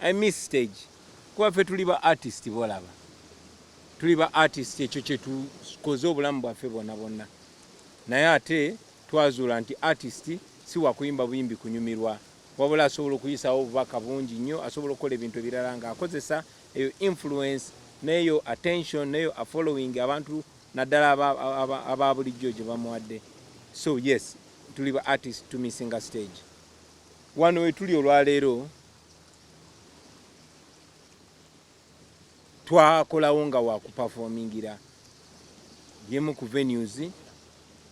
I miss stage kuba ffe tuli ba artist, bolaba tuli ba artist, ekyo kyetukoze obulamu bwaffe bwonna bwonna. Naye ate twazuula nti artist si wakuyimba buyimbi kunyumirwa, wabula asobola okuyisawo obubaka bungi nnyo, asobola okukola ebintu ebirala ng'akozesa eyo influence n'eyo attention n'eyo following abantu naddala aba bulijjo gye bamuwadde. So yes, tuli ba artist, tumissinga stage. Wano wetuli olwaleero twakolawo nga wakuperformingira yemu ku venues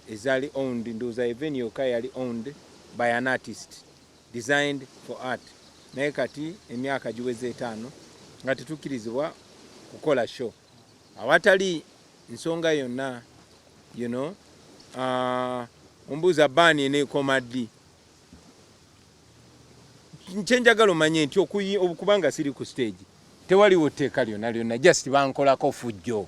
ezaali owned, ndowooza ye venue yokka yali owned by an artist, designed for art. Naye kati emyaka giweze 5 nga tetukkirizibwa kukola show awatali nsonga yonna. Ombuuza ban eneekoma ddi? Kyenjagala omanye nti okubanga siri ku stage, tewaliwo tteeka lyonna lyonna, just bankolako fujjo,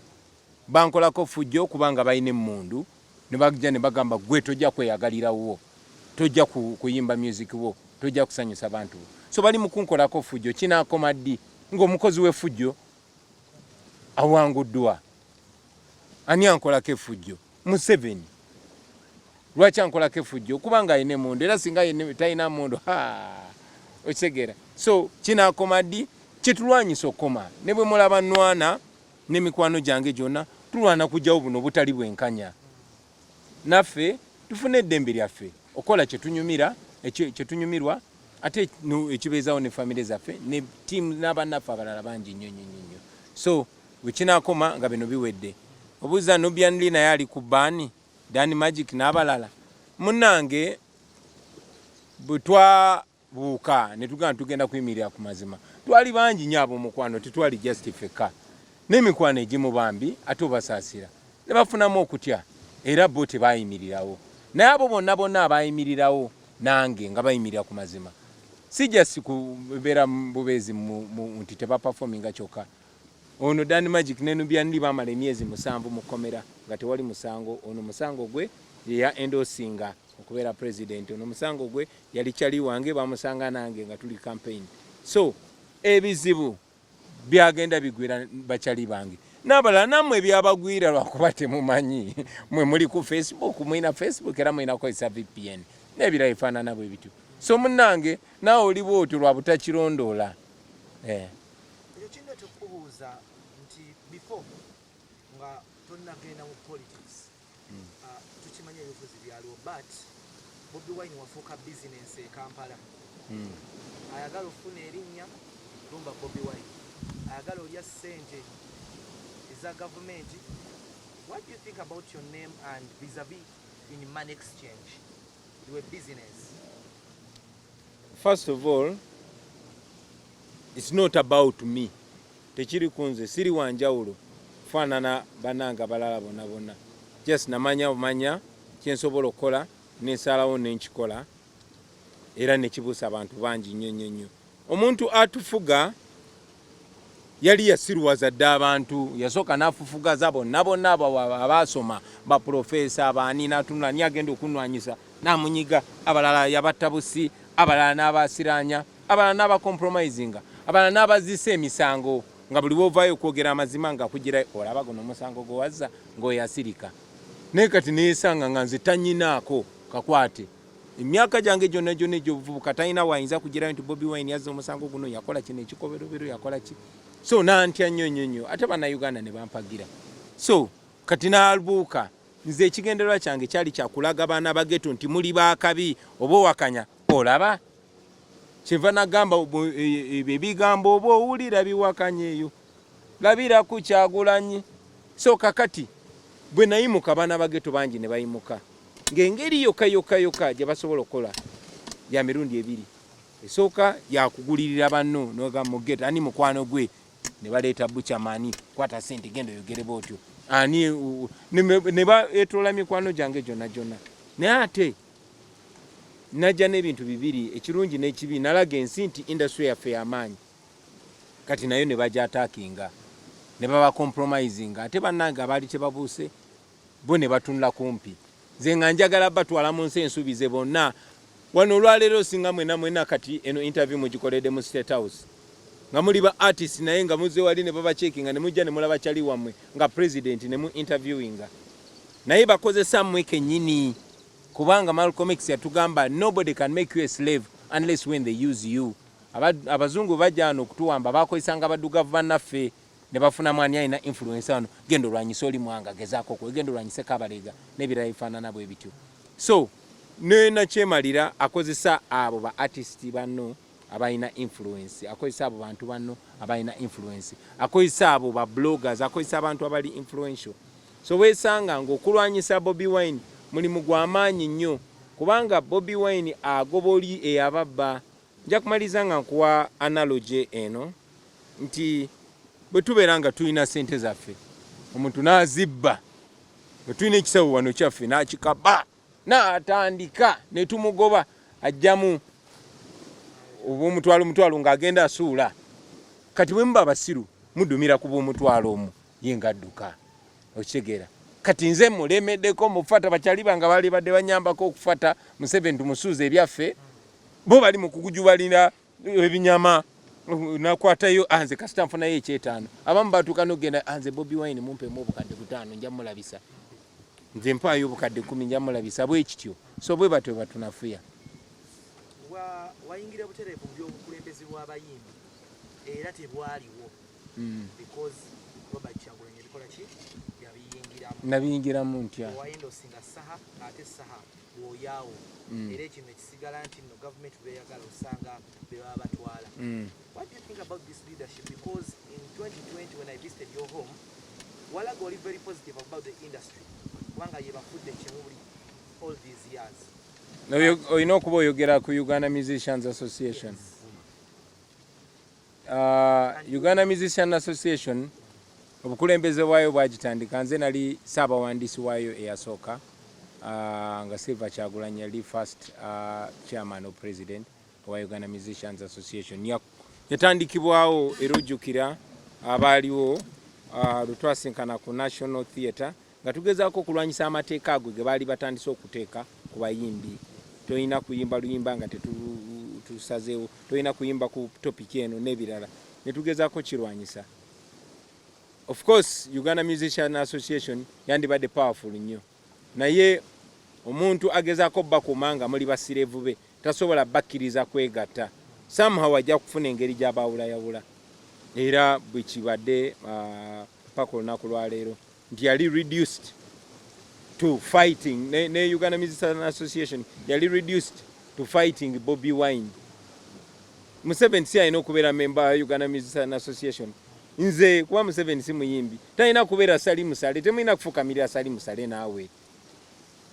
bankolako fujjo kubanga balina emmundu ne bajja ne bagamba, "Gwe tojja kweyagalirawo, tojja kuyimba music wo, tojja kusanyusa bantu bo." So bali mu kunkolako fujjo. Kinaakoma ddi ng'omukozi w'effujjo awanguddwa? Ani ankolako effujjo? Museveni. Lwaki ankolako effujjo? Kubanga alina emundu, era singa talina mundu, okitegeera? So kinaakoma ddi? Kyetulwanyisa okukoma, ne bwe mulaba nwana n'emikwano gyange gyonna, tulwana kujjawo buno obutali bwenkanya, naffe tufune eddembe lyaffe okukola kyetunyumira, kyetunyumirwa, ate ekibeezawo ne famire zaffe ne tiimu n'abannaffe abalala bangi nnyo nnyo nnyo. So wekinakoma nga bino biwedde. Obuuza Nubian Li naye ali ku ban, Dan Magic n'abalala. Munnange, bwe twabuuka ne tugamba tugenda kuyimirira ku mazima, twali bangi nnyo ab'omukwano, tetwali just ffekka, n'emikwano egimu bambi ate obasaasira ne bafunamu okutya, era bo tebayimirirawo. Naye abo bonna bonna abayimirirawo nange nga bayimirira ku mazima, si just kubeera bubeezi nti tebaperforminga kyokka. Ono Dan Magic ne Nubian Li bamala emyezi 7 mu kkomera nga tewali musango. Ono musango gwe yeya endorsinga okubeera president, ono musango gwe yali kyali wange, bamusanga nange nga tuli campaign. So ebizibu byagenda bigwira bakyali bange n'abalala, nammwe byabagwira lwakuba temumanyi. Mwe muli ku Facebook, mulina Facebook era mulina kukozesa VPN n'ebirala bifaanana bwe bityo. So munnange, naawe oli bwotyo lwa butakirondoola, eh. Ekyo kindeeta okukubuuza nti before nga tonnagenda mu politics, tukimanyi ebyobufuzi byaliwo, but Bobi Wine wafuuka bizinensi e Kampala. Ayagala ofuna erinnya, lumba Bobi Wine. Ayagala olya ssente eza gavumenti. What do you think about your name and vis-a-vis in money exchange? You a business. First of all, it's not about me, tekiri ku nze, siri wanjawulo faanana bannange abalala bonna bonna. Just namanya bumanya kyensobola okukola, nensalawo nenkikola, era nekibuusa abantu bangi nnyo nnyo nnyo. Omuntu atufuga yali yasiruwaza dda abantu, yasooka n'afufugaza bonna bonna abo abaasoma, baprofesa, baani, n'atunula ni agenda okunwanyisa n'amunyiga, abalala yabatta busi, abalala n'abasiranya, abalala n'abacompromisinga, abalala n'abazisa emisango, nga buli wovaayo okwogera amazima nga kugira olaba guno omusango gwewazza ng'oyasirika. Naye kati neyesanga nga nze tanyinaako kakwate. Emyaka gyange gyonna gyonna egyobuvubuka talina wayinza kugirayo nti Bobi Wine yazza omusango guno, yakola kino ekikoberobero, yakola ki. So nantya nnyo nnyo nnyo, ate Bannayuganda ne bampagira. So kati nabuuka nze ekigendererwa kyange kyali kyakulaga baana ba ghetto nti muli bakabi, oba owakanya olaba kyeva nagamba ebyo ebigambo oba owulira biwakanya eyo labira ku Kyagulanyi. So kakati bwe nayimuka, abaana ba ghetto bangi ne bayimuka ng'engeri yokka yokka yokka gye basobola okukola ya mirundi ebiri. Esooka yakugulirira banno, noga mu ghetto ani mukwano gwe, ne baleeta buchamani, kwata sente genda oyogere bwotyo ani, ne baetoola mikwano gyange gyonna gyonna. Naye ate najja n'ebintu bibiri, ekirungi n'ekibi. Nalaga ensi nti industry yaffe y'amaanyi, kati nayo ne bagyatakinga ne baba compromising, ate bannange abaali tebabuuse bo ne batunula kumpi. Nze nga njagala batwala mu nsi ensuubize bonna wano olwaleero, singa mwena mwena kati eno interview mugikoledde mu State House. Nga muli ba artist naye nga muzze wali ne babacheckinga ne mujja ne mulaba kyali wammwe nga president ne mu interviewinga. Naye bakozesa mmwe kennyini kubanga Malcolm X yatugamba, "Nobody can make you a slave unless when they use you." Abazungu bajja wano okutuwamba, bakozesanga baddugavu bannaffe ne bafunamu ani alina influence wano, genda olwanyise oli mwanga, gezaako kwe genda olwanyise Kabalega n'ebirala bifaanana bwe bityo. So nenakyemalira akozesa abo ba artist banno abalina influence, akozesa abo bantu banno abalina influence, akozesa abo ba bloggers, akozesa abantu abali influential. So weesanga ng'okulwanyisa Bobi Wine mulimu gw'amaanyi nnyo, kubanga Bobi Wine agoba oli eyababba. Nja kumaliriza nga nkuwa analogy eno nti bwe tubeera nga tulina sente zaffe, omuntu n'azibba, bwe tulina ekisawo wano kyaffe n'akikaba n'atandika ne tumugoba, ajjamu obw'omutwalo mutwalo ng'agenda asuula. Kati bwe muba abasiru, mudumira ku bw'omutwalo omwo, ye ng'adduka. Okitegeera? Kati nze mulemeddeko mufata bakyali bange baali badde banyambako okufata Museveni tumusuuza ebyaffe, bo bali mu kugujubalira ebinyama, nakwatayo anze kasita nfunayo ekyetaano. Abamu batuuka nokugenda, anze Bobi Wine mumpemu obukadde 5 nja mulabisa, nze mpaayo obukadde 10 nja mulabisa, bwe kityo. So bwe batyo batunafuya. Wayingira butereevu mu byobukulembeze bw'abayimbi era tebwaliwo because Robert Kyagulanyi ebikola ki yabiyingiramu. Nabiyingiramu ntya? Wayendorsinga Saha, ate Saha bw'oyaawo era ekintu ekisigala nti nno gavumenti beyagala osanga be baba batwala. What do you think about this leadership? Because in 2020 when I visited your home, walaga oli very positive about the industry, kubanga ye bafudde kimu buli all these years. Olina okuba oyogera ku Uganda Musicians Association. Uganda Musician Association, obukulembeze bwayo bwagitandika nze, nali saabawandiisi waayo eyasooka, nga Silver Kyagulanyi yali first chairman or president owa Uganda Musicians Association. Yatandikibwawo era ojjukira abaaliwo lwe twasinkana ku National Theatre nga tugezaako okulwanyisa amateeka ago ge baali batandise okuteeka ku bayimbi. Tolina kuyimba luyimba nga tetusazeewo, tolina kuyimba ku topic eno n'ebirala, ne tugezaako kirwanyisa. Of course Uganda Musician Association yandibadde powerful nnyo, naye omuntu agezaako bakuuma nga muli basirevu be tasobola bakkiriza kwegatta. Somehow ajja kufuna engeri gy'abaawulayawula, era bwe kibadde paka olunaku lwaleero nti yali reduced to fighting ne Uganda Musician Association yali reduced to fighting Bobi Wine. Museveni si alina okubeera member wa Uganda Musician Association. Nze kuba Museveni si muyimbi, talina kubeera Sali Musale, temulina kufukamirira Sali Musale naawe,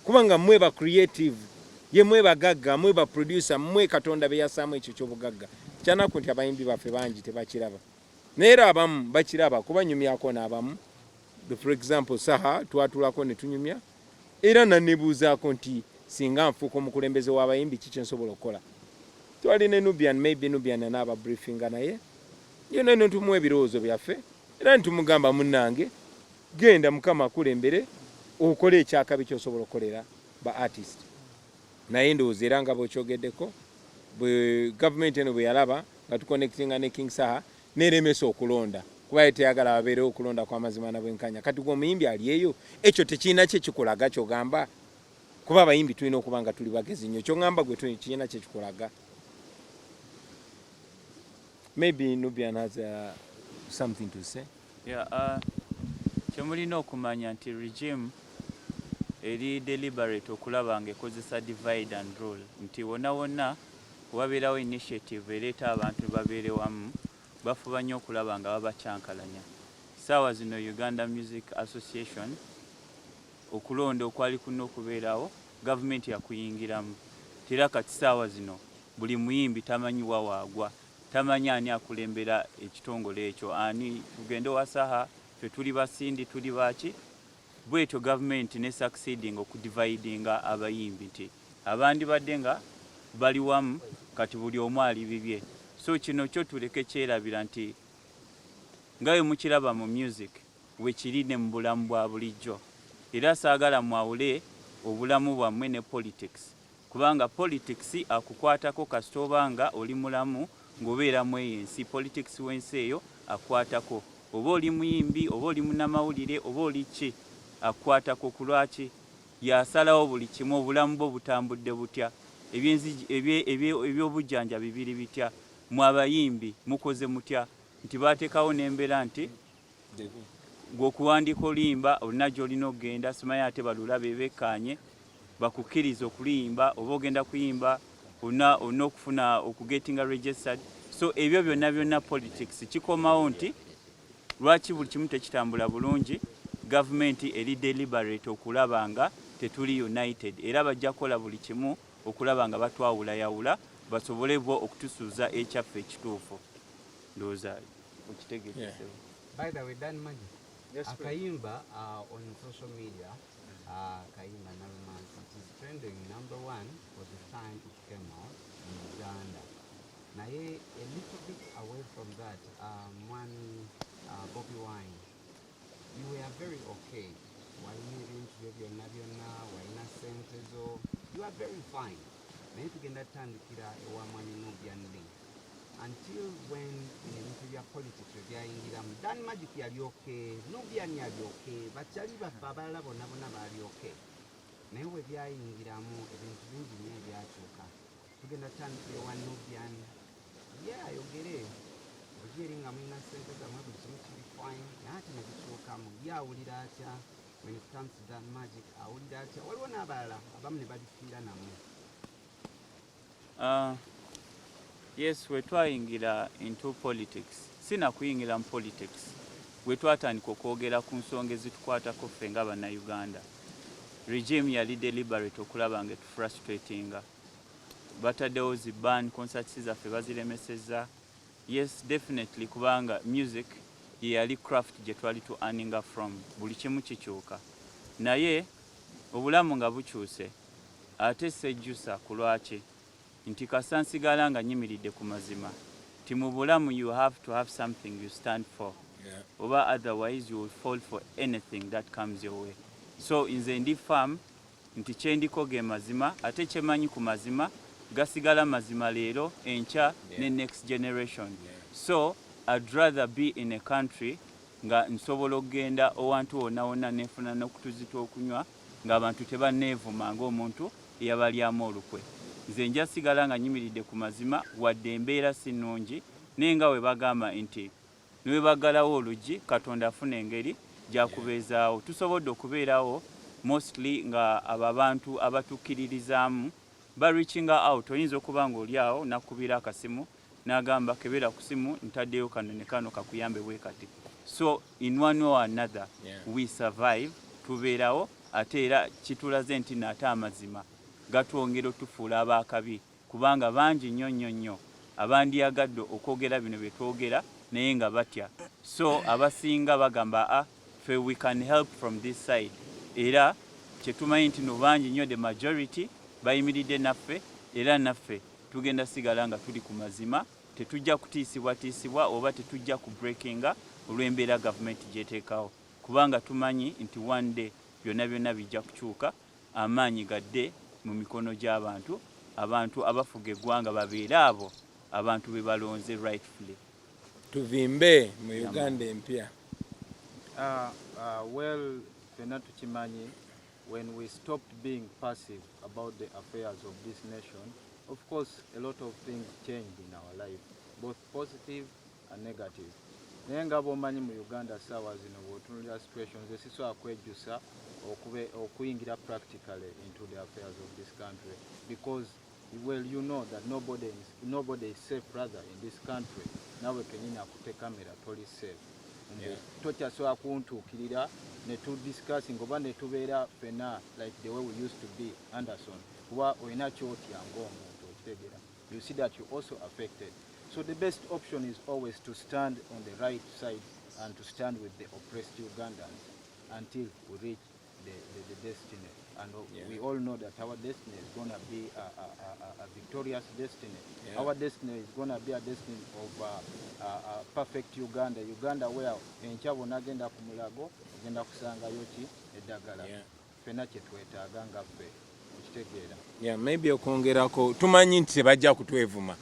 kubanga mmwe ba creative, ye mwe bagagga, mwe ba producer, mmwe Katonda be yassaamu ekyo ky'obugagga. Kyanaku nti abayimbi baffe bangi tebakiraba, naye era abamu bakiraba kubanyumyako n'abamu. For example, Saha twatulako ne tunyumya era nanebuuzaako nti singa nfuuka omukulembeze w'abayimbi, ki kyensobola okukola? Twali ne Nubian, maybe Nubian anaaba briefinga, naye yona ne tumuwa ebirowoozo byaffe era netumugamba, munnange genda, Mukama akulembere, okole ekyakabi kyosobola okukolera ba artist. Naye ndowooza era nga bwekyogeddeko, bwe gavumenti eno bwe yalaba nga tuconnectinga ne King Saha, neremesa okulonda, kuba ye teyagala babeerewo okulonda kw'amazima na bwenkanya. Kati gwe omuyimbi ali eyo, ekyo tekirina kye kikulaga kyogamba? Kuba abayimbi tulina okuba nga tuli bagezi nnyo. Kyoŋŋamba gwe kirina kye kikulaga? Maybe Nubian has something to say. Yeah, kyemulina okumanya nti regime eri deliberate okulaba nga ekozesa divide and rule, nti wonna wonna wabeerawo initiative ereeta abantu babeere wamu, bafuba nnyo okulaba nga babakyankalanya. Saawa zino Uganda Music Association, okulonda okwali kulina okubeerawo, gavumenti yakuyingiramu. Tera kati saawa zino buli muyimbi tamanyi wa waagwa, tamanyi ani akulembera ekitongole ekyo, ani tugende wasaha, ffe tuli basindi, tuli baki. Bwetyo gavumenti ne succeeding okudividinga abayimbi nti abandibadde nga bali wamu, kati buli omu ali bibye. So kino kyo tuleke kyerabira nti nga bwe mukiraba mu music, wekiri ne mu bulamu bwa bulijjo. Era saagala mwawule obulamu bwammwe ne politics, kubanga politics akukwatako kasita oba nga oli mulamu. Ng'obeera mu eyo ensi, politics w'ensi eyo akwatako, oba oli muyimbi, oba oli munnamawulire, oba oli ki, akwatako. Ku lwaki yasalawo buli kimu? Obulamu bwo butambudde butya? Ebyobujjanjabi biri bitya? Mwe abayimbi mukoze mutya? Nti bateekawo n'embeera nti gweokuwandiika oluyimba olina gy'olina okugenda, simanyi ate balulabe, bekkaanye, bakukkiriza okuluyimba, oba ogenda kuyimba olina okufuna okugetinga registered. So ebyo byonna byonna politics. Kikomawo nti lwaki buli kimu tekitambula bulungi? Gavumenti eri deliberate okulaba nga tetuli united, era bajja kukola buli kimu okulaba nga batwawulayawula basobole bo okutusuuza ekyaffe ekituufu. Ndowooza okitegedde. By the way, Dan Magic, Yes, akayimba on social media, Kayimba Nalumansi, it is trending number one for the time it came out in Uganda. Naye a little bit away from that, Mwami Bobby Wine, you were very okay. Walina ebintu byo byonna byonna, walina sente zo, you are very fine. Naye tugenda tutandikira ewa Mwami Nubian Lee. Until when bino ebintu bya politics bwe byayingiramu, Dan Magic yali okay, Nubian yali okay, bakyali baffe abalala bonna bonna baali okay. Naye bwe byayingiramu, ebintu bingi nnyo ebyakyuka. Tugenda tutandikira ewa Nubian, ye ayogere. Oli eri nga mulina sente zammwe, buli kimu kiri fine, naye ate ne bikyukamu. Ye awulira atya when it comes to Dan Magic? Awulira atya? Waliwo n'abalala abamu ne babifiira nammwe. Yes, we twayingira into politics, sina kuyingira mu politics, bwe twatandika okwogera ku nsonga ezitukwatako ffe nga Bannayuganda, regime yali deliberate okulaba nga etufrustratinga. Bataddewo zi ban, concerts zaffe baziremesezza. Yes, definitely, kubanga music ye yali craft gye twali tu earninga from. Buli kimu kikyuka, naye obulamu nga bukyuse, ate sejjusa. Ku lwaki? Nti kasa nsigala nga nyimiridde ku mazima, ti mu bulamu you have to have something you stand for, oba otherwise you will fall for anything that comes your way. So nze ndi firm nti kyendiko ge mazima, ate kyemanyi ku mazima gasigala mazima leero, enkya, ne next generation. So I'd rather be in a country nga nsobola okugenda owantu wonna wonna nenfuna n'okutuzi tw'okunywa ng'abantu tebanneevuma ng'omuntu eyabalyamu olukwe. Nze nja sigala nga nyimiridde ku mazima, wadde embeera si nnungi, naye nga bwe bagamba nti ne bwe baggalawo oluggi, Katonda afuna engeri gy'akubeezaawo. Tusobodde okubeerawo mostly nga abo abantu abatukkiririzaamu ba reachinga out. Oyinza okuba ng'oli awo nakubira akasimu n'agamba, "Kebera ku simu, ntaddeyo kano ne kano kakuyambe bwe kati." So in one way or another, we survive, tubeerawo. Ate era kitulaze nti naate amazima gatwongera otufuula abaakabi, kubanga bangi nnyo nnyo nnyo abandyagadde okwogera bino bye twogera, naye nga batya. So abasinga bagamba, "A fe we can help from this side." Era kyetumanyi nti no bangi nnyo, the majority bayimiridde naffe, era naffe tugenda sigala nga tuli ku mazima. Tetujja kutiisibwatiisibwa oba tetujja ku breakinga olw'embeera gavumenti gyeteekawo, kubanga tumanyi nti one day byonna byonna bijja kukyuka, amaanyi gadde mu mikono gy'abantu, abantu abafuga eggwanga babeere abo abantu be balonze rightfully. Tuvimbe mu Uganda empya. Well, ffenna tukimanyi, when we stopped being passive about the affairs of this nation, of course a lot of things changed in our life, both positive and negative. Naye nga bw'omanyi, mu Uganda saawa zino bw'otunulira situations, esisobola kwejjusa okuyingira practically into the affairs of this country, because, well, you know that nobody is safe rather in this country. Nawe kenyini akutte kamera toli safe. Tokyasobola kuntuukirira ne tudiscussing oba ne tubeera ffenna like the way we used to be, Anderson, kuba olina kyotya ng'omuntu. Okitegeera? You see that you also affected. So the best option is always to stand on the right side and to stand with the oppressed Ugandans until we reach the destiny. And we all know that our destiny is going to be a victorious destiny. Our destiny is going to be a destiny of perfect Uganda. Uganda where enkya bw'onaagenda ku Mulago ogenda kusangayo ki? Eddagala. Ffenna kye twetaaga nga ffe, okitegeera? Yeah, maybe okwongerako, tumanyi nti tebajja kutwevuma.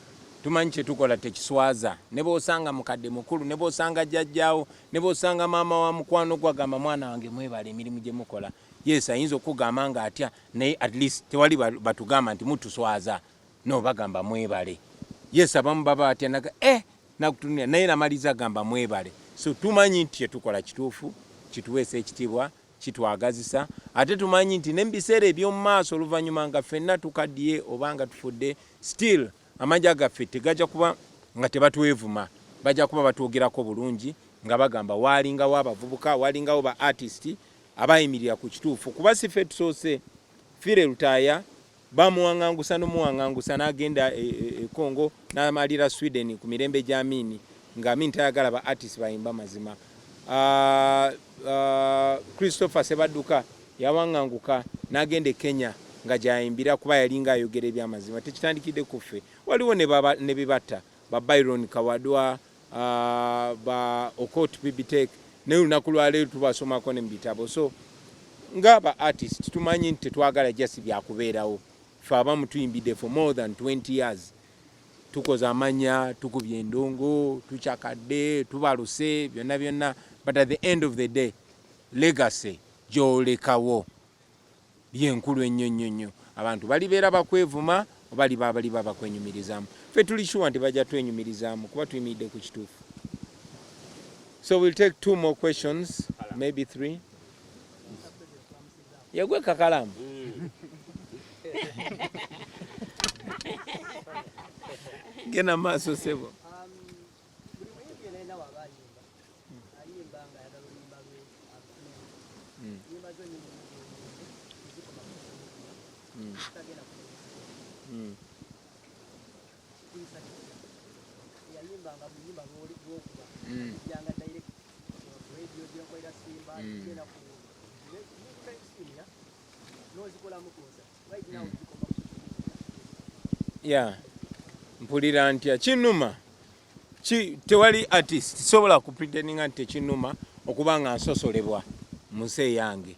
Tumanyi kyetukola tekiswaza. Ne bw'osanga mukadde mukulu, ne bw'osanga jjajjaawo, ne bw'osanga maama wa mukwano gwo agamba, mwana wange mwebale emirimu gye mukola. Yes, ayinza okukugamba nga atya, naye at least tewali batugamba nti mutuswaza. No, bagamba mwebale. Yes, abamu baba batya naga nakutunulira, naye namaliza agamba mwebale. So tumanyi nti kyetukola kituufu, kituweesa ekitiibwa, kitwagazisa, ate tumanyi nti ne mu biseera eby'omu maaso oluvannyuma nga ffenna tukaddiye oba nga tufudde, still amanja gaffe tegajja kuba nga tebatwevuma, bajja kuba batwogerako bulungi nga bagamba waalingawo abavubuka, waalingawo ba artist abayimirira ku kituufu, kuba si ffe tusoose. Philly Lutaaya bamuwaŋŋangusa n'omuwaŋŋangusa n'agenda e Congo n'amalira Sweden ku mirembe gya Amini, nga Amini tayagala ba artist bayimba mazima. Christopher Sebadduka yawaŋŋanguka n'agenda e Kenya nga gy'ayimbira kuba yalinga ayogera ebyamazima. Tekitandikidde ku ffe, waliwo ne bebatta ba Byron Kawadwa, ba Okot Bibitek, naye olunaku lwaleero tubasomako ne mu bitabo. So nga ba artist tumanyi nti tetwagala just byakubeerawo. Ffe abamu tuyimbidde for more than 20 years, tukoze amanya, tukubye endongo, tukyakadde, tubaluse byonna byonna, but at the end of the day legacy gy'olekawo lyenkulu ennyo nnyo nnyo. Abantu balibeera bakwevuma oba liba baliba bakwenyumirizaamu. Ffe tuli sure nti bajja twenyumirizaamu kuba tuyimiridde ku kituufu. So we'll take two more questions, maybe three. Yegwe kakalamu, genda maaso sebo. Buli muyimbi yenna waba ayimba, ayimba nga ayagala oluyimba lwe afune nyimba zo nyingi zikoma ku social media, tagenda ku kikuyisa kitya? Yayimbanga luyimba lwokuba ejjanga direct ku radio gyenkolera Simba, genda ku simu nozikolamu concert, right now zikoma ku social media. Yeah, mpulira ntya? Kinuma. Tewali artist sobola kupretendinga nti tekinuma okuba nga nsosolebwa mu nsi eyange,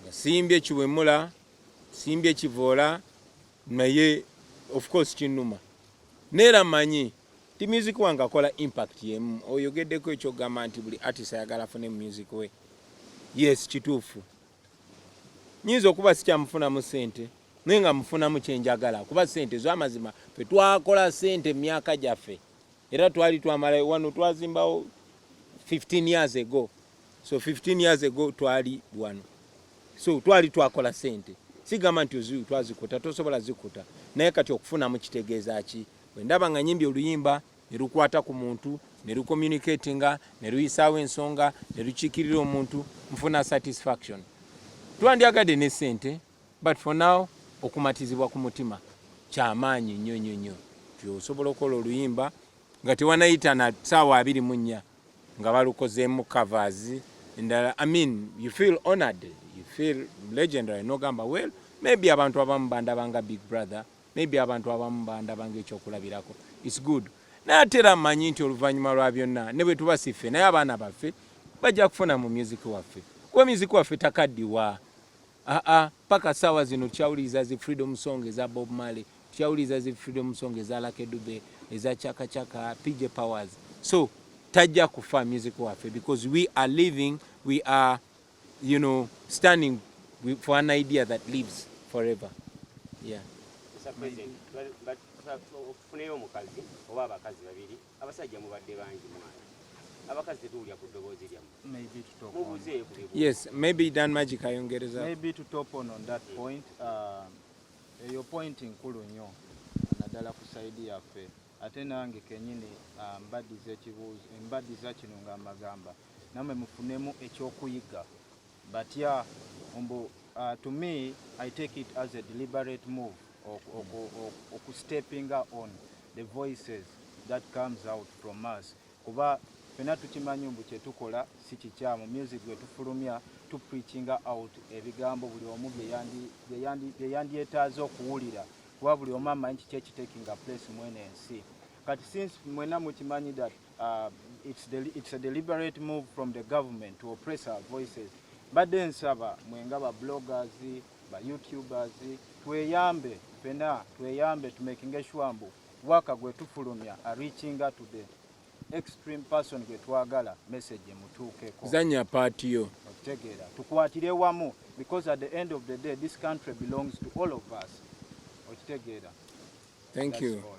nga simbye kiwemula, simbye kivoola, naye of course kinuma. Neera mmanyi ti music wange akola impact yemu. Oyogeddeko ekyogamba nti buli artist ayagala afune mu music we. Yes, kituufu. Nyinza okuba sikyamufunamu ssente, naye nga mufunamu kyenjagala, kuba ssente z'amazima fe twakola ssente mu myaka gyaffe, era twali twamala wano, twazimbawo 15 years ago. So 15 years ago twali wano, so twali twakola ssente. Sigamba nti twazikuta, tosobola zikuta, naye kati okufunamu kitegeeza ki? Bwe ndaba nga nyimbye oluyimba ne lukwata ku muntu, ne lucommunicatinga, ne luyisaawo ensonga, ne lukiikirira omuntu, nfuna satisfaction. Twandyagadde ne ssente, but for now okumatizibwa ku mutima kyamaanyi nnyo nnyo nnyo. Ti osobola okukola oluyimba nga tewanayita na ssaawa 24 nga balukozeemu covers endala. I mean, you feel honored, you feel legendary, nogamba, well, maybe abantu abamu bandabanga big brother, maybe abantu abamu bandabanga ekyokulabirako. It's good. Naye ate era mmanyi nti oluvannyuma lwa byonna, ne bwe tuba siffe, naye abaana baffe bajja kufuna mu music waffe, kuba music waffe takaddiwa. Aa, paka saawa zino tukyawuliriza zi freedom song eza Bob Marley, tukyawuliriza zi freedom song eza Lucky Dube, eza Chaka Chaka, PJ Powers. So tajja kufa music waffe because we are living, we are standing for an idea that lives forever, yeah. Mr. President, tufuneyo omukazi oba abakazi babiri. Abasajja mubadde bangi mwana, abakazi tetuwulya ku ddoboozi lyammwe. Maybe to talk on. Mubuzeeyo ku bibuuzo. Yes, maybe Dan Magic ayongereza. Maybe to top on that point, eyo point nkulu nnyo naddala ku side yaffe. Ate nange kenyini mbaddiza ekibuuzo, mbaddiza kino nga mbagamba nammwe mufunemu ekyokuyiga. But yeah, mbu to me I take it as a deliberate move okusteppinga on the voices that comes out from us, kuba fena tukimanyi mbu kyetukola si kikyamu. Music gwe tufulumya tupreachinga out ebigambo buli omu bye yandyetaaze okuwulira, kuba buli omu amanyi kiki ekitakinga place mwene ensi kati. Since mwena mukimanyi that it's a deliberate move from the government to oppress our voices, mbadde nsaba mwenga ba bloggers, ba youtubers, tweyambe fena, tweyambe tumakinge sure mbu Waka gwe tufulumya areachinga to the extreme person gwe twagala message emutuukeko. Zanya part yo. Okitegeera, tukwatire wamu because at the end of the day this country belongs to all of us. Okitegeera. Thank That's you. all.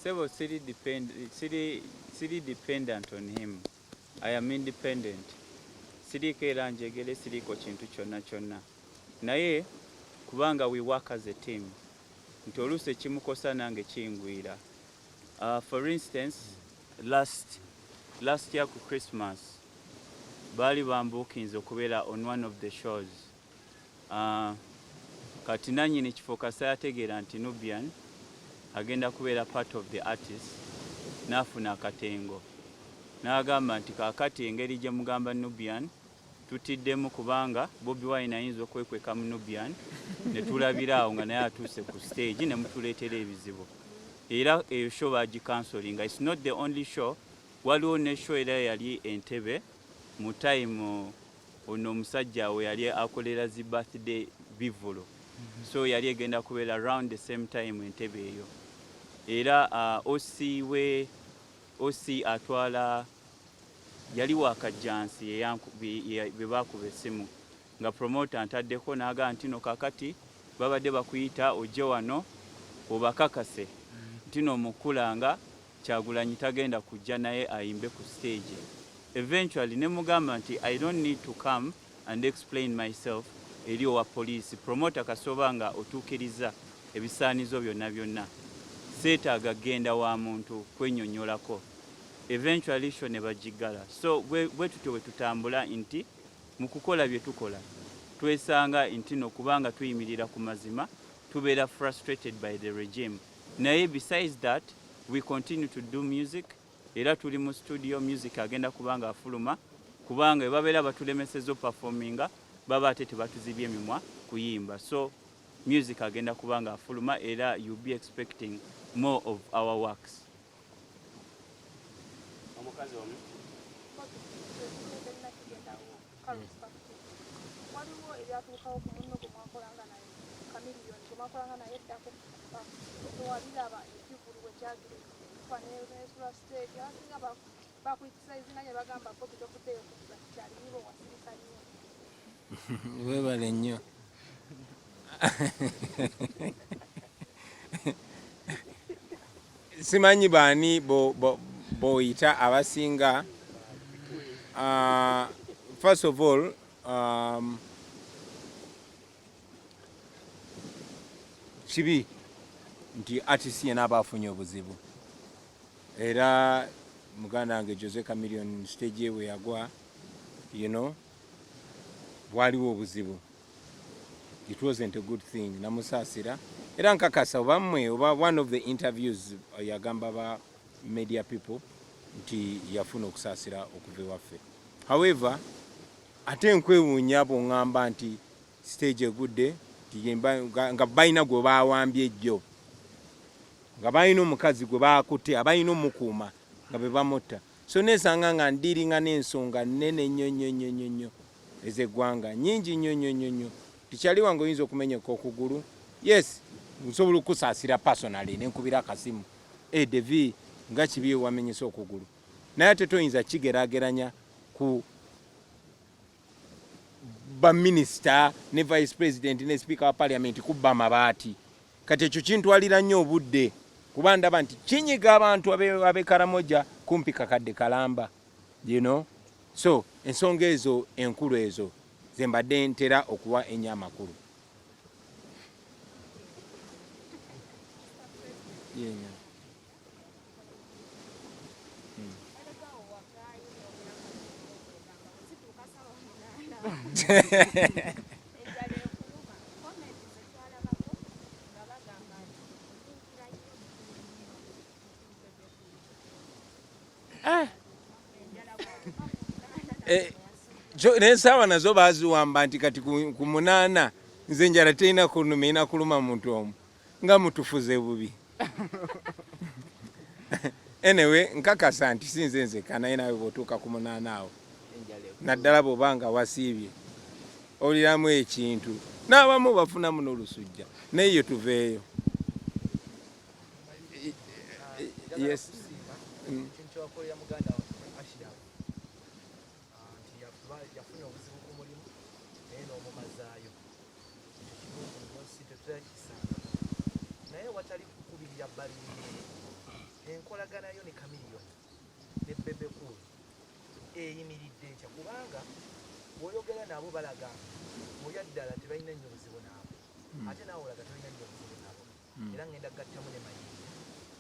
Sebo, siri dependent on him. I am independent. Siriiko era njegere, siriiko kintu kyonna kyonna. Naye kubanga we work as a team, nti oluusi ekimukosa nange kingwira. For instance, last year ku Christmas baali bambuukinze okubeera on one of the shows. Kati nannyini kifo kasa yategeera nti Nubian agenda kubeera part of the artist, n'afuna akatengo n'agamba nti kaakati engeri gye mugamba Nubian tutiddemu, kubanga Bobi Wine ayinza okwekweka mu Nubian ne tulabira awo nga naye atuuse ku stage ne mutuleetera ebizibu. Era eyo show bagicancelinga. It's not the only show, waliwo ne show era yali Entebbe mu time ono omusajja we yali akolera zi birthday bivvulo, so yali egenda kubeera around the same time Entebbe eyo. Era OC we, OC atwala yali wakajjansi be baakuba essimu nga promoter ntaddeko n'agamba nti no kakati babadde bakuyita ojje wano obakakase nti no mukulanga Kyagulanyi tagenda kujja naye ayimbe ku stage. Eventually ne mugamba nti I don't need to come and explain myself eri owa poliisi. Promoter kasoba nga otuukiriza ebisaanizo byonna byonna, seetaaga genda wa muntu kwennyonnyolako. Eventually show ne bagiggala. So bwe tutyo bwe tutambula nti mu kukola bye tukola twesanga nti no kubanga tuyimirira ku mazima tubeera frustrated by the regime. Naye besides that, we continue to do music. Era tuli mu studio, music agenda kubanga afuluma, kubanga babeera batulemeseza performinga baba ate tebatuzibye emimwa kuyimba. So music agenda kubanga afuluma, era you be expecting more of our works. Omukazi omu. Waliwo ebyatuukawo ku munno gwe mwakolanga naye, Chameleone, gwe mwakolanga naye eddako, tewabiraba ekivulu bwe kyagirekufa nesula stage. Abasinga bakucriticizinga ne bagamba Bobi tofuddeyo kukuba kyalinibo, wasirika nnyo. Weebale nnyo. Simanyi baani boyita abasinga. First of all, kibi nti artist yena aba afunye obuzibu, era muganda wange Jose Chameleone stage ye bwe yagwa, bwaliwo obuzibu. It wasn't a good thing. Namusaasira, era nkakasa oba mmwe oba one of the interviews yagamba ba media people nti yafuna okusaasira okuva ewaffe. However, ate nkwewuunya bw'oŋŋamba nti stage egudde nga balina gwe bawambye ejjo, nga balina omukazi gwe bakutte abalina omukuuma nga be bamutta. So nesanga nga ndiringa n'ensonga nnene nnyo nnyo nnyo nnyo nnyo ez'eggwanga, nnyingi nnyo nnyo nnyo nnyo. Tikyali wange oyinza okumenyeka okugulu, yes, nsobola okukusaasira personally nenkubira akasimu, e Devi, nga kibi wamenyesa okugulu, naye ate toyinza kigeraageranya ku baminisita ne vice president ne speaker wa parliament kubba amabaati. Kati ekyo kintwalira nnyo obudde kuba ndaba nti kinyiga abantu ab'e Karamoja kumpi kakadde kalamba. So ensonga ezo enkulu ezo ze mbadde ntera okuwa ennyo amakulu. Yenya. Enjala ekuluma. Comment zetwalabako nga bagamba nti oyingira nnyo mu Eh, n'ensaawa nazo baziwamba nti kati ku 8 nze enjala terina kunuma, erina kuluma muntu omu nga mutufuze bubi. Anyway, nkakasa nti si nze nzekka, naye nawe bw'otuuka ku 8 awo, naddala bw'oba nga wasiibye, owuliramu ekintu, n'abamu bafunamu n'olusujja, naye yo tuveeyo. Yes. Ekintu kyewakolera muganda waffe Ashraf, nti yafunye obuzibu ku mulimu naye n'omumazaayo, ekyo kirungi nnyo, si tetutakisanga. Naye watali kukubirira bbali, enkolagana yo ne Chameleone ne Bebe Cool eyimiridde etya? Kubanga bw'oyogera nabo balaga olya ddala tebalina nnyo buzibu naabo, ate naawe olaga tolina nnyo buzibu nabo. Era ngenda gattamu ne Mayinja,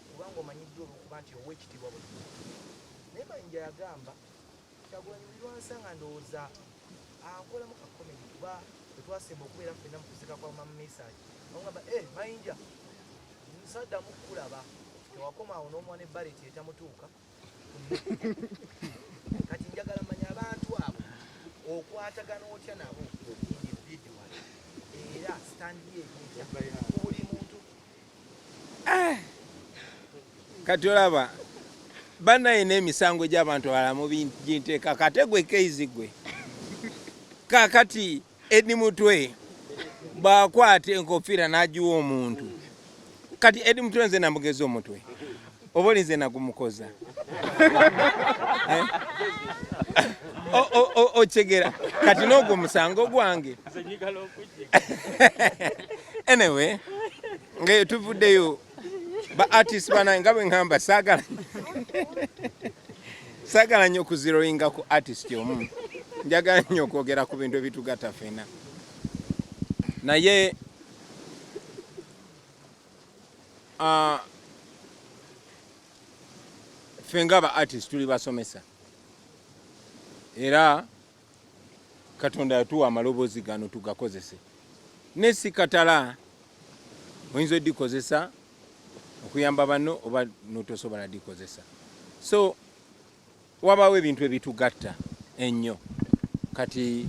kubanga omanyiddwa olwokuba nti owa ekitiibwa buli muntu, naye Mayinja yagamba Kyagulanyi buli lwansanga ndowooza ankolamu ka comedy, kuba bwe twasemba okubeera ffenna mu kusika kwa Mama Mesach ogamba e Mayinja nsaddamu kukulaba, tewakoma awo n'omuwa ne baleti etamutuuka. Kati njagala manya abantu abo okwatagana otya nabo individual, era stand ye etya ku buli muntu? Kati olaba bannaye n'emisango gy'abantu abalala muginteeka kate gwe keizi gwe. Kaakati Eddie Mutwe bw'akwata enkofiira n'agiwa omuntu, kati Eddie Mutwe nze namugeza omutwe oba olinze nagumukoza? Eh? Okegera kati n'ogwo omusango gwange. Anyway, ngaeyo tuvuddeyo, ba artist banaye, nga bwe ŋŋamba, saagala nnyo okuzeroinga ku artist omu, njagala nnyo okwogera ku bintu ebitugatta ffena. Naye ffe nga ba artist tuli basomesa, era Katonda yatuwa amaloboozi gano tugakozese. Ne si katala oyinza odikozesa okuyamba banno oba notosobola dikozesa. So wabaawo ebintu ebitugatta ennyo. Kati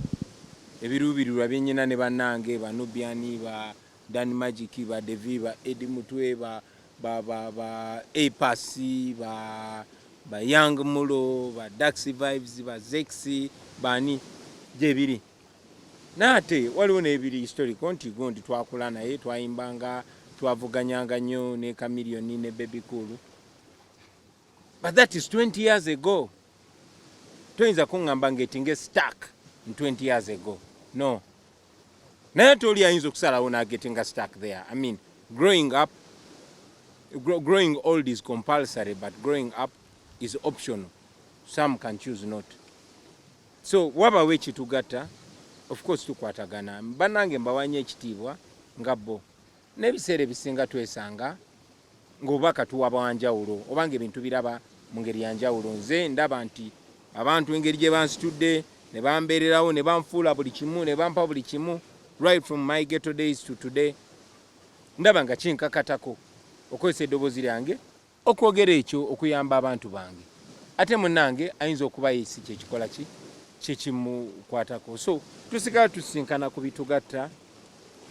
ebiruubirirwa byenyina ne bannange ba Nubian, ba Dan Magic, ba Devi, ba Eddie Mutwe, ba Apass, ba Young Mulo, ba Daxi Vibes, ba Zex, bani gyebiri. Naye ate waliwo n'ebiri historical nti gundi twakula naye, twayimbanga, twavuganyanga nnyo ne Chameleone ne Bebe Cool, but that is 20 years ago. Toyinza kuŋŋamba ngetinge stuck in 20 years ago, no. Naye ate oli ayinza okusalawo n'agetinga stuck there. I mean, growing up, growing old is compulsory, but growing up is optional. Some can choose not. So wabawo ekitugatta, of course tukwatagana. Bannange mbawanye ekitiibwa nga bo, n'ebiseera ebisinga twesanga ng'obubaka tuwa bwanjawulo oba nga ebintu biraba mu ngeri ya njawulo. Nze ndaba nti abantu engeri gye bansitudde ne bambeererawo ne banfuula buli kimu ne bampa buli kimu right from my ghetto days to today, ndaba nga kinkakatako okozesa eddoboozi lyange okwogera ekyo okuyamba abantu bange. Ate munnange ayinza okuba ye si kyekikola ki kyekimukwatako. So tusigala tusinkana ku bitugatta,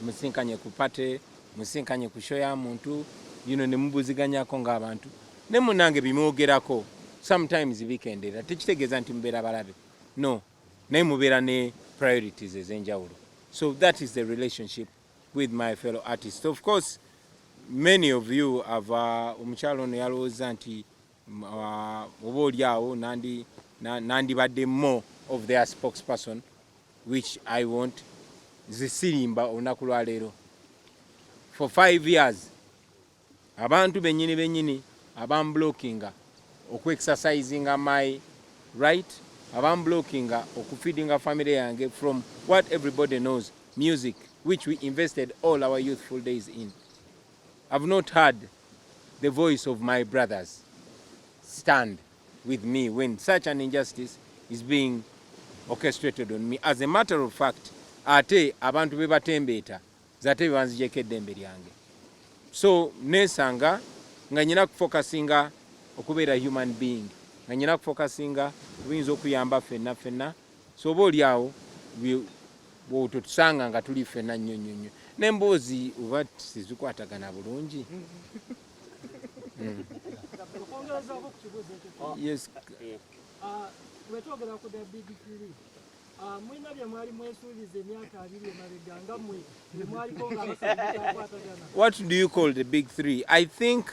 musinkanye ku party, musinkanye ku show ya muntu ne mubuziganyako ng'abantu, ne munnange bimwogerako sometimes bikendera. Tekitegeeza nti mubeera balabe, no, naye mubeera ne priorities ez'enjawulo. So that is the relationship with my fellow artists. Of course many of you have omukyalo ono yalowooza nti oba oli awo nandibadde more of their spokesperson, which I won't. Zisirimba olunaku lwaleero for 5 years abantu bennyini bennyini abamblockinga okuexercisinga my right, abamblockinga okufeedinga family yange from what everybody knows, music, which we invested all our youthful days in. I've not heard the voice of my brothers stand with me when such an injustice is being orchestrated on me. As a matter of fact, ate abantu be batembeeta zate bebanzijeko eddembe lyange. So nesanga nga nyina kufocusinga okubeera human being, nga nyina kufocusinga Buyinza okuyamba ffenna ffenna. So oba oli awo bwototusanga nga tuli ffenna nnyo nnyo nnyo n'emboozi oba sizikwatagana bulungi. Okwongerezaako ku kibuuzo ekyo, Yes. Bwe twogera ku the big three, mulina bye mwali mwesuubiza emyaka 20 emabega nga mmwe bye mwaliko nga abasajja? What do you call the big three? I think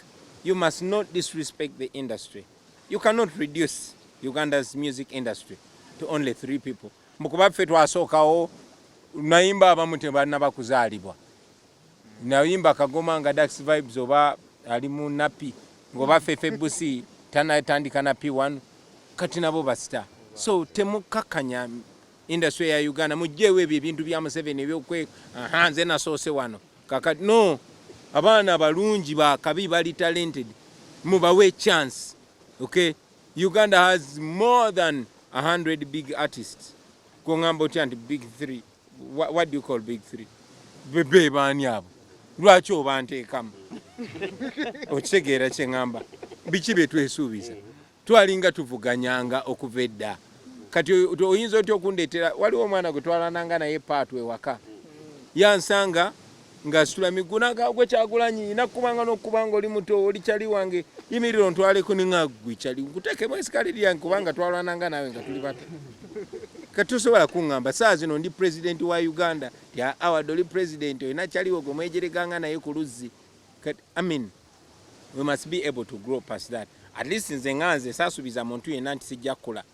you must not disrespect the industry. You cannot reduce Uganda's music industry to only three people. Mukuba ffe twasookawo, nayimba abamu tebannaba kuzaalibwa. Nayimba Kagoma nga Dax Vibes oba ali mu nappy, ng'oba Fefe Busi tanatandika na P1, kati nabo ba star. So temukakkanya industry ya Uganda, mugyewo ebyo ebintu bya Museveni ebyokwe aha nze nasoose wano kakati. No, abaana balungi bakabi bali talented, mubawe chance. Okay, Uganda has more than 100 big artists. Kuŋŋamba otya nti big three? What do you call big three? Be baani abo? Lwaki obanteekamu? Okitegeera kyeŋŋamba? Biki bye twesuubiza? Twalinga tuvuganyanga okuva edda. Kati oyinza otya okundeetera? Waliwo omwana gwe twalananga naye paatu ewaka, yansanga ng'asitula miggu, "Gwe Kyagulanyi, nakkubanga n'okkubanga oli muto, oli kyali wange, yimirira ontwaleko." Ninga gwe kyali nkuteekemu esikaliri yange, kubanga twalwananga naawe nga tuli bato. Kati tosobola kuŋŋamba saa zino ndi pulezidenti wa Uganda ti awadde oli pulezidenti, olina kyaliwo gwe mwejereganga naye ku luzzi. Kati, I mean, we must be able to grow past that. At least nze nga nze saasuubiza muntu yenna nti sijja kukula.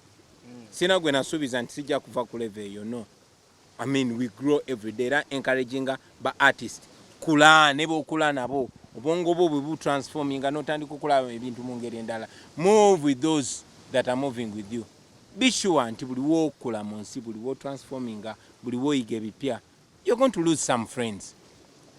Sina gwe nasuubiza nti sijja kuva ku level eyo, no. I mean, we grow every day. Era encouraginga ba artist, kula ne bokula nabo, obwongo bwo bwe butransforminga n'otandika okulaba ebintu mu ngeri endala. Move with those that are moving with you. Be sure nti buli wookula mu nsi, buli wotransforminga, buli woyiga ebipya, you're going to lose some friends.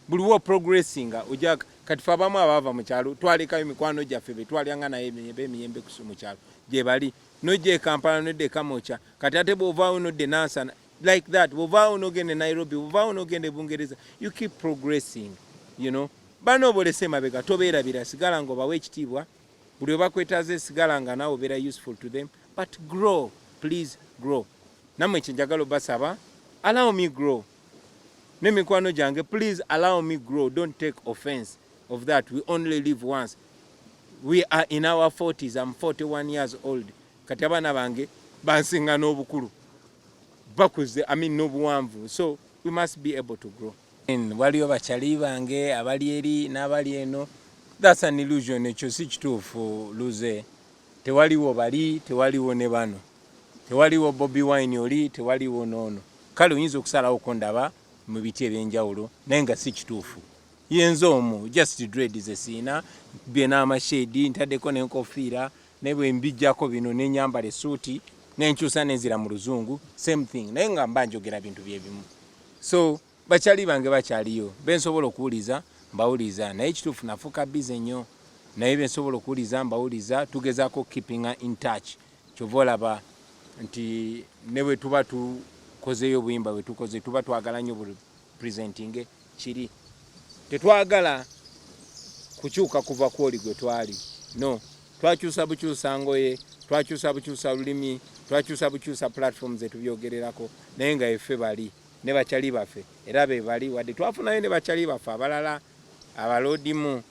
Buli wo progressinga ojja. Kati fe abamu abaava mu kyalo twalekayo mikwano gyaffe be twalyanga naye b'emiyembe mu kyalo gye bali, nojja e Kampala, nodda e Kamwokya. Kati ate bw'ovaawo nodda e Nansana, like that, bw'ovaawo n'ogenda e Nairobi, bw'ovaawo n'ogenda e Bungereza, you keep progressing. Bano obolese emabega tobeerabira, sigala ng'obawa ekitiibwa. Buli we bakwetaaza, sigala nga naawe obeera useful to them, but grow, please grow. Nammwe kyenjagala obasaba, allow me grow n'emikwano gyange. Please allow me grow. Don't take offense of that. We only live once. We are in our 40s. I'm 41 years old. Kati abaana bange bansinga n'obukulu, bakuze, I mean, n'obuwanvu. So we must be able to grow. Waliyo bakyali bange abali eri n'abali eno. That's an illusion. Ekyo si kituufu. Luze tewaliwo bali, tewaliwo ne bano, tewaliwo Bobi Wine oli, tewaliwo noono. Kale oyinza okusalawo ndaba mu biti ebyenjawulo, naye nga si kituufu. Yenze omu, just dread ze siina bye n'amashedi ntaddeko n'enkofiira, naye bwe mbijjako bino nenyambala esuuti nenkyusa nenzira mu luzungu, same thing, naye nga mba njogera bintu byebimu. So bakyali bange bakyaliyo, bensobola okuwuliza mbawuliza, naye ekituufu nafuuka busy nnyo, naye bensobola okuwuliza mbawuliza. Tugezaako keeping in touch. Kyova olaba nti ne bwe tuba tukozeeyo obuyimba bwe tukoze, tuba twagala nnyo buli presenting kiri. Tetwagala kukyuka kuva kwoli gwe twali. No, twakyusa bukyusa ngoye, twakyusa bukyusa lulimi, twakyusa bukyusa platform zetubyogererako, naye nga effe bali ne bakyali baffe era be bali. Wadde twafunayo ne bakyali baffe abalala abaloodimu,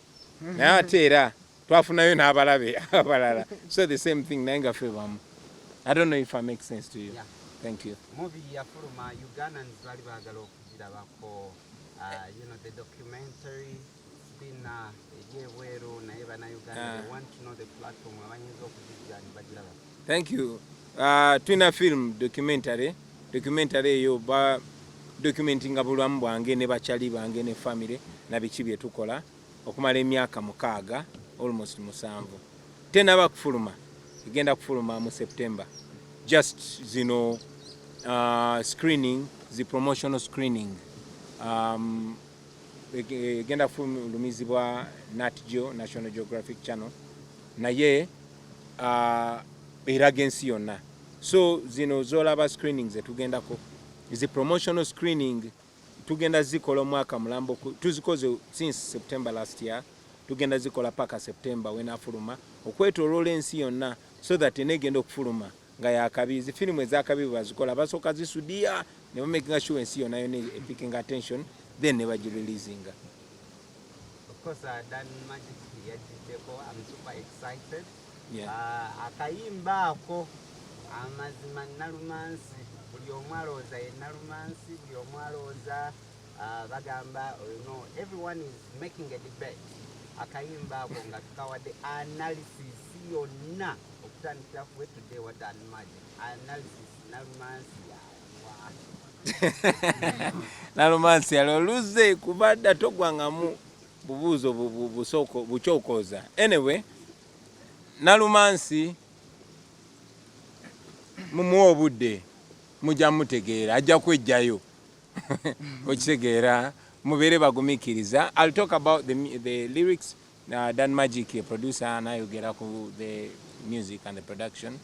naye ate era twafunayo n'abalabe abalala. So the same thing, naye nga ffe bamu. I don't know if I make sense to you. Yeah. Thank you. Movie yafuluma, Ugandans bali baagala okugirabako, the documentary. It's been eri ebweru, naye bannayuganda, they want to know the platform abayinza okugijja ne bagiraba. Thank you. Tulina film documentary. Documentary eyo ba documentinga bulamu bwange ne bakyali bange ne family na biki bye tukola okumala emyaka 6, almost 7. Tenaba kufuluma, egenda kufuluma mu September. Just zino screening, zi promotional screening. Egenda kufulumizibwa Nat Geo, National Geographic Channel, naye eraga ensi yonna. So zino zolaba screening zetugendako, zi promotional screening, tugenda zikola omwaka mulambo. Tuzikoze since September last year, tugenda zikola paka September wenafuluma, okwetoloola ensi yonna, so that enegenda okufuluma. Nga yakabi, zi firimu ezakabi bwe bazikola basooka zisudiya ne bamakinga sure ensi yonna yonna epicking attention, then ne bagireleasinga. Of course, Dan Magic yajiddeko. I'm super excited. Akayimba ako, amazima, Nalumansi, buli omu alowooza ye Nalumansi, buli omu alowooza bagamba, everyone is making a debate. Akayimba ako nga tukawadde analysis yonna okutandikira kuwe today wa Dan Magic analysis, Nalumansi yawa? Nalumansi yali oluze kuba dda togwangamu bubuuzo bukyokooza. Anyway, Nalumansi mumuwa obudde, mujja mutegeera, ajja kwejjayo. Okitegeera? Mubeere bagumiikiriza. I'll talk about the lyrics. Dan Magic ye producer, anayogera ku the music and the production.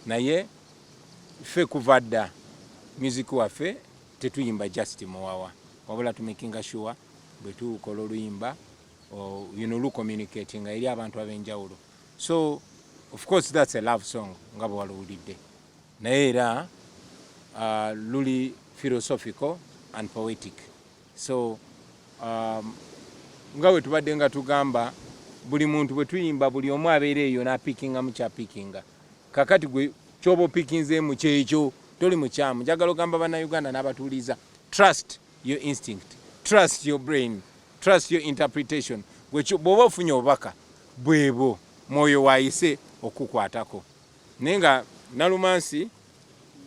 Naye ffe kuva dda music waffe tetuyimba just muwawa, wabula tumakinga sure bwe tukola oluyimba lucommunicatinga eri abantu ab'enjawulo. So of course that's a love song nga bwe waluwulidde, naye era luli philosophical and poetic. So nga bwe tubadde nga tugamba, buli muntu bwe tuyimba, buli omu abeera eyo n'apikingamu kyapikinga. Kakati gwe kyoba opikinzeemu kyekyo, toli mukyamu. Njagala ogamba Bannayuganda n'abatuuliza, trust your instinct, trust your brain, trust your interpretation. Gwe bw'oba ofunye obubaka bwebwo mwoyo waayise okukwatako. Naye nga Nalumansi